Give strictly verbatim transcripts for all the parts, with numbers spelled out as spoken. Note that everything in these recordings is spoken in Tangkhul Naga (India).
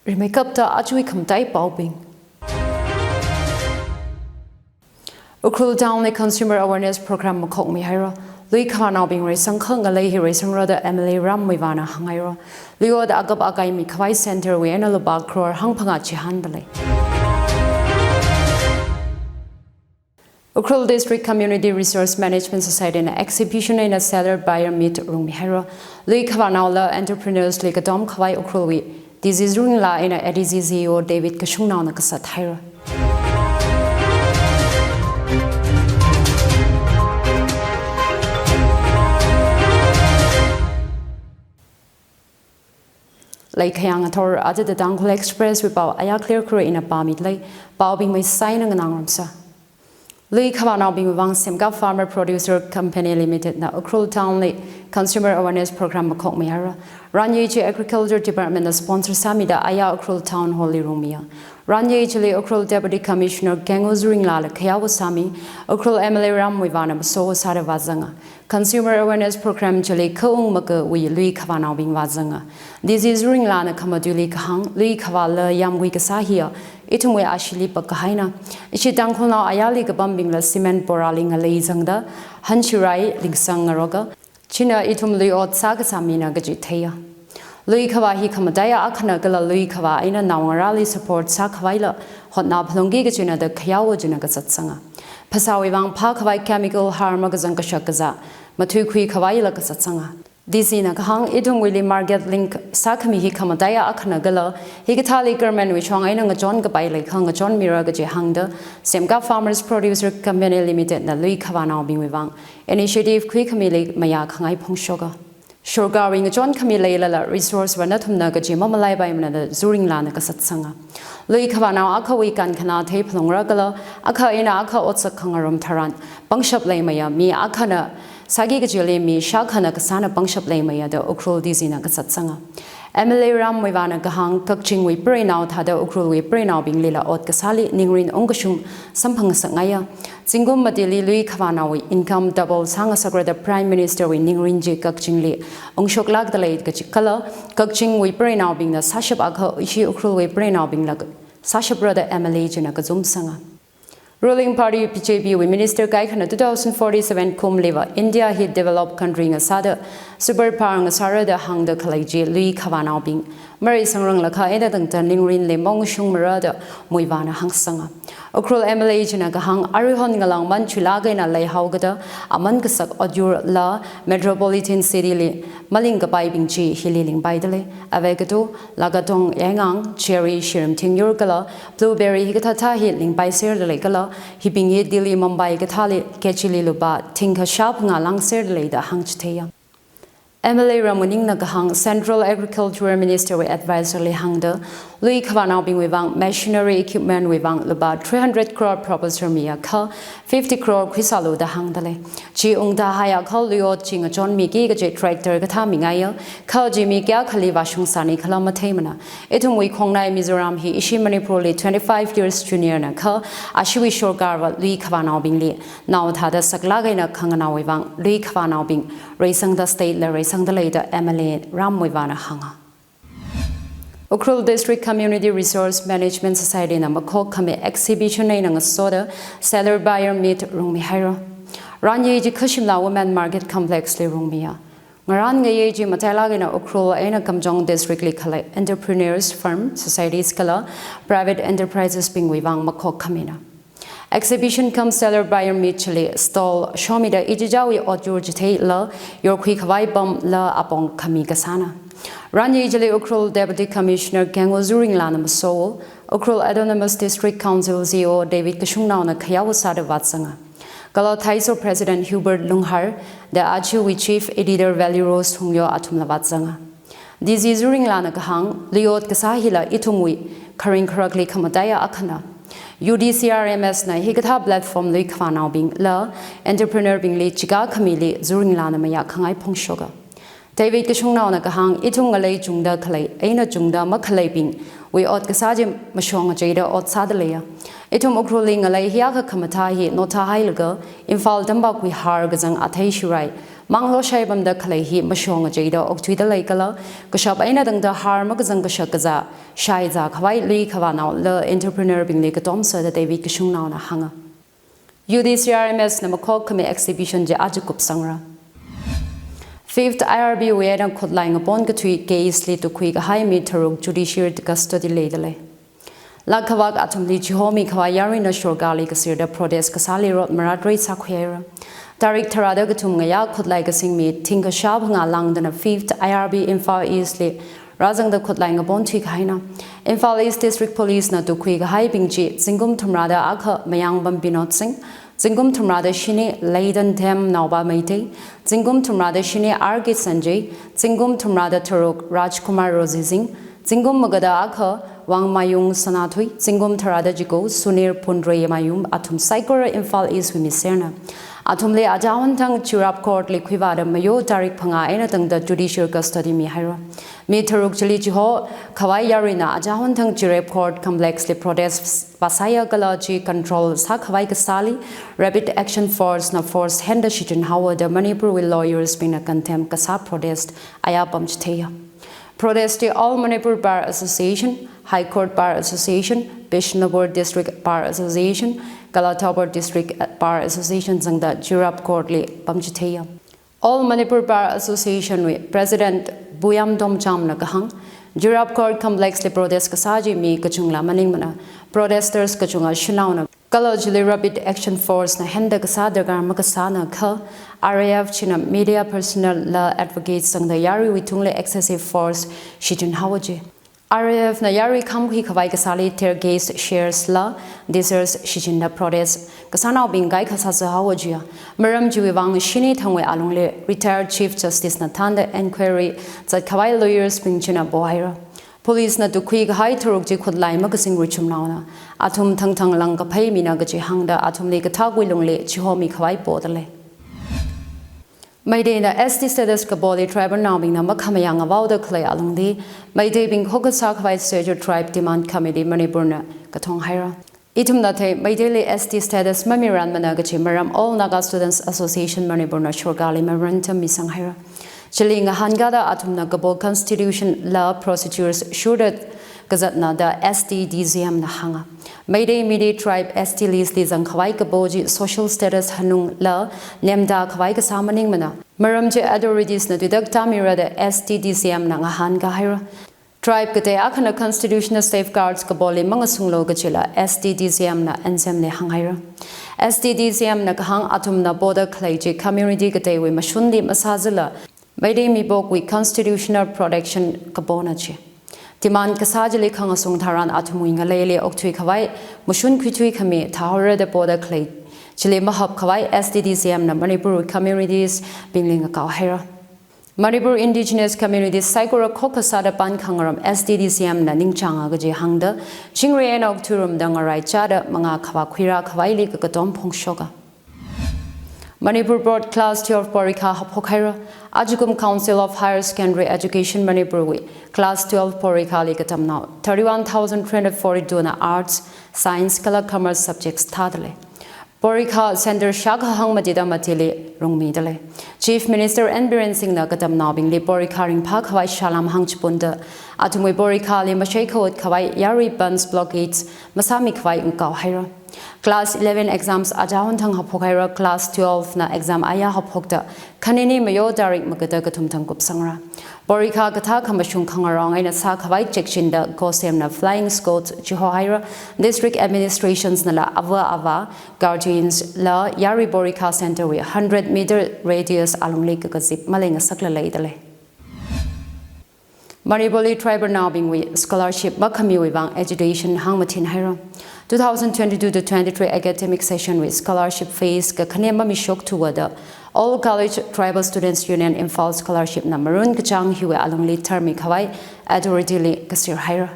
Rimeikapta ajawui khamataiya paobing. Ukhrul Town li Consumer Awareness Program makhokmihaira. Lui khavānaobing reisangkha ngalei hi reisangra da M L A Ram Muivahna hānghaira. Lui ot akap akai mikhavai center wui eina lupā crore hangphangā chihānda lei. Ukhrul District Community Resource Management Society na exhibition eina seller buyer meet rungmihaira. Lui khavānao la entrepreneurs li katom khavai Ukhrulwui disease ringlā eina A D C C E O David Kashungnaona kasat haira. Leikhayang athor aja The Tangkhul Express wui pao ayā clear khure ina pāmida lei, paobing maisaina nganāngarumsa. Lui khavānaobing vang Semkap Farmer Producer Company Limited na Ukhrul Town li Consumer Awareness Program makhokmihaira. Ranye chi Agriculture Department na sponsor sāmida ayā Ukhrul Town Hall li rungmiya. Ranye chili Ukhrul Deputy Commissioner Kengu Zuringlala khayāva sāmi, Ukhrul M L A Ram Muivahna maso sāda vāzanga. Consumer Awareness Program chili khaung makawui lui khavānaobing vāzanga. Disease ringlāna khamatuili kahāng, lui khavā la yamgui kasā hiya ithumwui ashili pakahaina. Ishi Tangkhulnao ayāli kapambingla cement borali ngalei zangda, hanchirai lingsang ngaroka. China ithum lui ot sākasā mina kaji theiya. Lui khavā hi khamataiya akhana kala lui khavā eina naongarāli support sākhavaila hotnā phalungki kajina da khayāva china kasatsanga. Phasāwui vang phākhavai chemical har makazang kashak kazā mathuikhui khavaila kasatsanga. D C na kahāng ithumwuili market link sākhami hi khamataiya akhana kala hikathāli government wui shong eina ngachon kapai leikha ngachonmira kaji hāngda Semkap Farmers Producer Company Limited na lui khavānaobingwui vang initiative khuikhamili mayā khangai phongshoka. Sorkarwui ngachon khami leilala resource va nathumna kaji mamalaipaimana da Zuringlana kasatsanga. Lui khavānao akhawui kankhana thei phalungra kala akha eina akha otsak khangarum tharan pangshap leimaya mi akhana sāki kajili mi shākhana kasāna pangshap leimaya da Ukhrul D C na kasatsanga. M L A Ram Muivahna kahāng Kakchingwui preinao thāda Ukhrulwui preinaobinglila ot kasāli ningrin ungkashung samphangasakngaiya. Zingkum matili lui khavānaowui income double sāngasakra da Prime Minister wui ningrin chi Kakchingli ungshoklākda lei kaji kala Kakchingwui preinaobingna sāshap akha ishi Ukhrulwui preinaobingla sāshapra da M L A china kazumsanga. Ruling party B J P wui minister kaikhana two thousand forty-seven kumliva India hi developed country ngasāda superpower ngasāra da hāngda khalei chi lui khavānaobing mareisangrang lakha eina tangda ningrinli maungshungmara da Muivahna hāngsanga. Ukhrul M L A china kahāng aruihon ngalāngman chuilāk eina leihaokada aman kasak otyurla metropolitan city li malingkapaibing chi hili lingpaida lei. Avekatu, Lakatong, Yaingang, cherry, shirim thingyur kala blueberry hikathāthā hi lingpaiserda lei kala hibing hi Delhi, Mumbai kathāli kg li lupā thingkha shāphangā langserda lei da hāngchitheiya. M L A Ram Nguningna kahāng Central Agriculture Minister wui advisor li hāngda lui khavānaobingwui vang machinery equipment wui vang lupā three hundred crore proposal miya kha fifty crore khuisālu da hāngda lei. Chi ungda haiya kha lui ot chi ngachonmiki kaji tractor kathā mingaiya, kha chi mi kayākhali vāshungsāni khala matheimana. Ithumwui khongnai Mizoram hi ishi Manipurli twenty-five years junior na kha ashiwui sorkar va lui khavānaobingli nao thāda saklāk eina khanganaowui vang lui khavānaobing reisangda state la reisangda lei da M L A Ram Muivahna hānga. Ukhrul District Community Resource Management Society na makhokkhami exhibition eina ngasoda seller buyer meet rungmihaira. Ranye chi Khashimla Women Market Complex li rungmiya. Ngarān ngayei chi matailāk eina Ukhrul eina Kamjong District li khalei entrepreneurs firm, societies kala private enterprises bingwui vang makhokhamina. Exhibition cum seller buyer meet chili stall shomida ichichāwui otyur chitheila yorkhui khavai pamla apong khami kasāna. Ranye chili Ukhrul Deputy Commissioner Kengu Zuringlana maso, Ukhrul Autonomous District Council C E O David Kashungnaona khayāva sāda vāzanga. Kala Thaiso President Hubert Lunghar da ajawui Chief Editor Valley Rose Hungyo athumla vāzanga. D C Zuringlana kahāng, lui ot kasā hila ithumwui kharing kharakli khamataiya akhana. U D C R M S na hikathā platform lui khavānaobingla entrepreneur bingli chikā khamili Zuringlana mayā khangai phongshoka. David Kashungnaona kahāng, ithum ngalei chungda khalei eina chungda makhaleibingwui ot kasā chi mashong ngacheida ot sāda leiya. Ithum Ukhrulli ngalei hiyākha khamathā hi nothahailaga Imphal tampakwui har kazang athei shirai Manglo shaipamda khalei hi mashong ngacheida okthuida lei kala, kashap eina tangda har makazang kashak kazā, shaizā khavai lui khavānao la entrepreneur bingli katom sāda David Kashungnaona hānga. U D C R M S na makhok khami exhibition chi aja kupsangra. Fifth I R B wui eina khutlai ngapon kathui case li tukhui kahai mi tharuk judicial custody leida lei. Lakhavak athumli chihomi khavai yaruina sorkarli kasirda protest kasāli rot marat rei sākhuihaira. Tarik tharāda kathum ngayā khutlai kasing mi thingkha shāphangā langdana Fifth I R B Imphal East li rāzangda khutlai ngapon thuikahaina. Imphal East District Police na tukhui kahaibing chi zingkum thumrāda akha Mayangpam Binod Singh, zingkum thumrāda shini Leidan Them Naopa Meitei, zingkum thumrāda shini R K Sanjay, zingkum thumrāda tharuk Rajkumar Rosizing, zingkum magada akha Wangmayung Sanathui, zingkum tharāda chiko Sunir Phunrei Mayum athum saikora Imphal East wui miserna. Athumli ajahon thang Tirap Court li khuivāda mayo tarik phangā eina tangda judicial custody mihaira. Mi tharuk chili chiho khavai yaruina ajahon thang Tirap Court Complex li protest vāsāya kala chi control sākhavai kasāli Rapid Action Force na force henda shichinhaowa da Manipur wui lawyers bingna contempt kasā protest aya pamchitheiya. Protest chi All Manipur Bar Association, High Court Bar Association, Bishnupur District Bar Association, kala Thoubal District Bar Association zangda Tirap Court li pamchitheiya. All Manipur Bar Association wui President Buyam Domchamna kahāng, Tirap Court Complex li protest kasā chi mi kachungla maningmana, protesters kachunga shanaona, kala chili Rapid Action Force na henda kasā darkar makasāna kha, R A F china media personnel la advocates zangda yaruiwui tungli excessive force shichinhaowa chi. R A F na yarui khamkhui khavai kasāli tear gas shells la tear gas shichinda protest kasānaobing kaikha sāsāhaowa jiya. Maram chiwui vang shini thangwui alungli retired Chief Justice na thānda enquiry zatkhavai lawyers bing china pohaira. Police na tukhui kahai tharuk chi khutlai makasing ruichumnaona. Athum thangthang langkaphei mina kaji hāngda athumli kathakwui lungli chihomi khavai poda lei. Meiteina S T status kapoli tribal naobingna makhamayā ngavaoda khalei alungli, Meiteibing khokkha sākhavai Scheduled Tribe Demand Committee Manipurna kathong haira. Ithumna thei Meiteili S T status mamiranmana kaji maram All Naga Students Association Manipurna sorkarli memorandum misang haira. Chili ngahānkada athumna kapo constitution la procedures shurda kazatna da S T D C M na hānga. Meitei mili tribe S T list li zangkhavai kapo chi social status hanungla nemda khavai kasā maningmana. Maram chi authorities na tuitak tāmira da S T D C M na ngahānka haira. Tribe katei akhana constitutional safeguards kapoli mangasunglo kajila S T D C M na N S M li hānghaira. S T D C M na kahāng athumna poda khalei chi community kateiwui mashunli masāzila, Meitei mipokwui constitutional protection kapona chi. Demand kasā chili khangasung tharan athumwui ngaleili okthui khavai mashun khuithui khami thaora da poda khalei chili mahap khavai S T D C M na Manipur communities bingli ngakao haira. Manipur indigenous communities saikora khokkha sāda pan khangaram S T D C M na ningchānga kaji hāngda, chingri eina okthuirumda ngaraichada mangā khavā khuira khavaili kakatom phongshoka. Manipur Board Class twelve porikha haphok haira. Ajakum Council of Higher Secondary Education Manipur wui Class twelve porikhali katamnao thirty-one thousand three hundred forty-two na Arts, Science kala Commerce subjects thāda lei. Porikha center shākha hangmatida matili rungmida lei. Chief Minister N Biren Singh na katamnaobingli porikha ringphā khavai salam hāngchipunda, athumwui porikhali mashei khawut khavai yarui bandh blockades masāmi khavai ngakao haira. Class eleven exams aja honthang haphok haira, class twelve na exam aya haphokta khanini mayo tarik magada kathum thang kupsangra. Porikha kathā khamashung khangarong eina sākhavai chekchinda COHSEM na flying squad chiho haira, district administrations nala ava ava, guardians la yarui porikha center wui hundred meter radius alungli kakazip maleingasakla leida lei. Manipurli tribal naobingwui scholarship makhamiwui vang agitation hāngmathin haira. Two thousand twenty-two to twenty-three academic session wui scholarship fees kakhane mamishok thuwa da all college tribal students union Imphal scholarship na marun kachāng hiwui alungli tharmi khavai authority li kasir haira.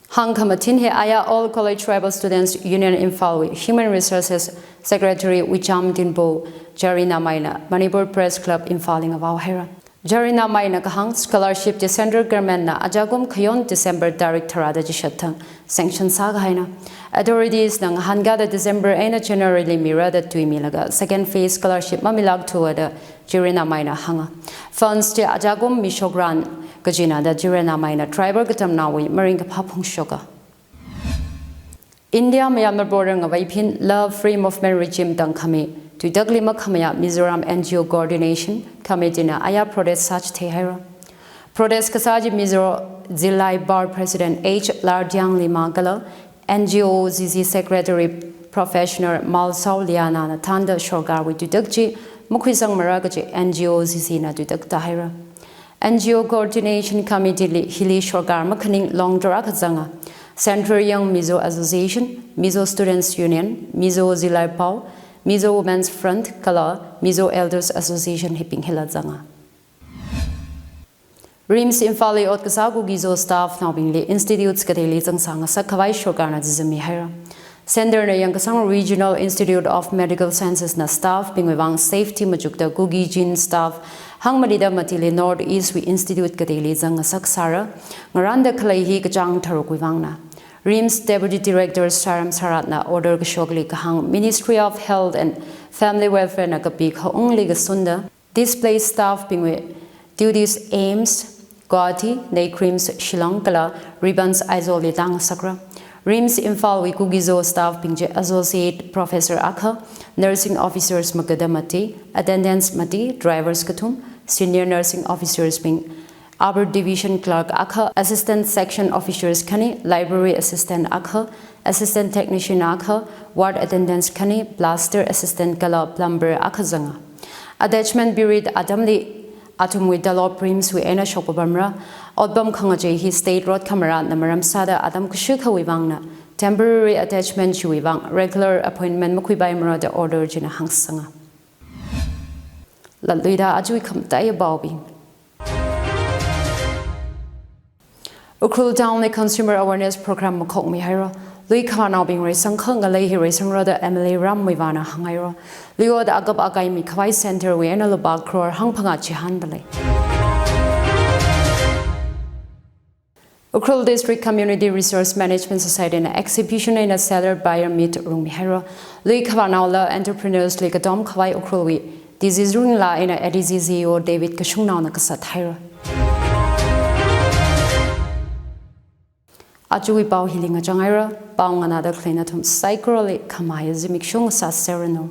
Hāngkhamathin hi aya All College Tribal Students Union Imphal wui Human Resources Secretary Wicham Dinbo Jarina maina Manipur Press Club Imphal li ngavao haira. Jarinam eina kahāng, scholarship chi Central Government na ajakum khayon December tarik tharāda chishat thang sanction sākahaina. Authorities na ngahānkāda December eina January li mira da tuimilaga second phase scholarship mamilākthuwa da Jarinam eina hānga. Funds chi ajakum mishokrang kajina da Jarinam eina tribal katamnaowui maringkaphā phongshoka. India Myanmar border ngavei phin la Free Movement Regime tangkhami tuitakli makhamayā Mizoram N G O Coordination Committee na aya protest sāchithei haira. Protest kasā chi Mizo Zillai Pawl President H Lardiang Lima kala N G O Z C Secretary Professional Malsao Liana na thānda sorkarwui tuitak chi makhuisangmara kaji N G O Z C na tuitak tāhaira. N G O Coordination Committee li hili sorkar makhaning long tarākha zanga. Central Young Mizo Association, Mizo Students Union, Mizo Zillai Pawl, Mizo Women's Front kala Mizo Elders Association hibing hila zanga. RIMS Imphal li ot kasā Kuki-Zo staff naobingli institutes kateili zangsā ngasak khavai sorkarna chizammi haira. Centre na yangkasang Regional Institute of Medical Sciences na staff bingwui vang safety machukda Kuki Chin staff hangmati da matili North East wui institute kateili zang ngasak sāra. Ngarānda khalei hi kachāng tharukwui vangna. RIMS Deputy Director Saram Sarat na order kashokli kahāng Ministry of Health and Family Welfare na kapi khaungli kasunda displaced staff bingwui duties AIIMS Guwahati, NEIGRIHMS Shillong kala RIBANS Aizawl li tāngasakra. RIMS Imphal wui Kuki-Zo staff bing chi Associate Professor akha, Nursing Officers magada mati, Attendants mati, Drivers kathum, Senior Nursing Officers bing, Upper Division Clerk akha, Assistant Section Officers khani, Library Assistant akha, Assistant Technician akha, Ward Attendants khani, Plaster Assistant kala Plumber akha zanga. Attachment period atamli athumwui talop RIMS wui eina shokpapamra. Otpam khangachei hi state rot khamarana maram sāda atam kashukhawui vangna temporary attachment chiwui vang regular appointment makhuipaimara da order china hāngsanga. Latluida ajawui khamataiya paobing. Ukhrul Town li Consumer Awareness Program makhokmi haira. Lui khavānaobing reisangkha ngalei hi reisangra da M L A Ram Muivahn na hānghaira. Lui ot akap akai mikhavai centre wui eina lupā crore hangphangā chihānda lei. Ukhrul District Community Resource Management Society na exhibition eina seller buyer meet rungmi haira. Lui khavānao la entrepreneurs li katom khavai Ukhrul wui disease ringla eina A D C C E O David Kashungnaona kasat haira. Ajawui pao hili ngachang haira, pao nganāda khalei nathum saikorali khamahai zimiksho sāserranu.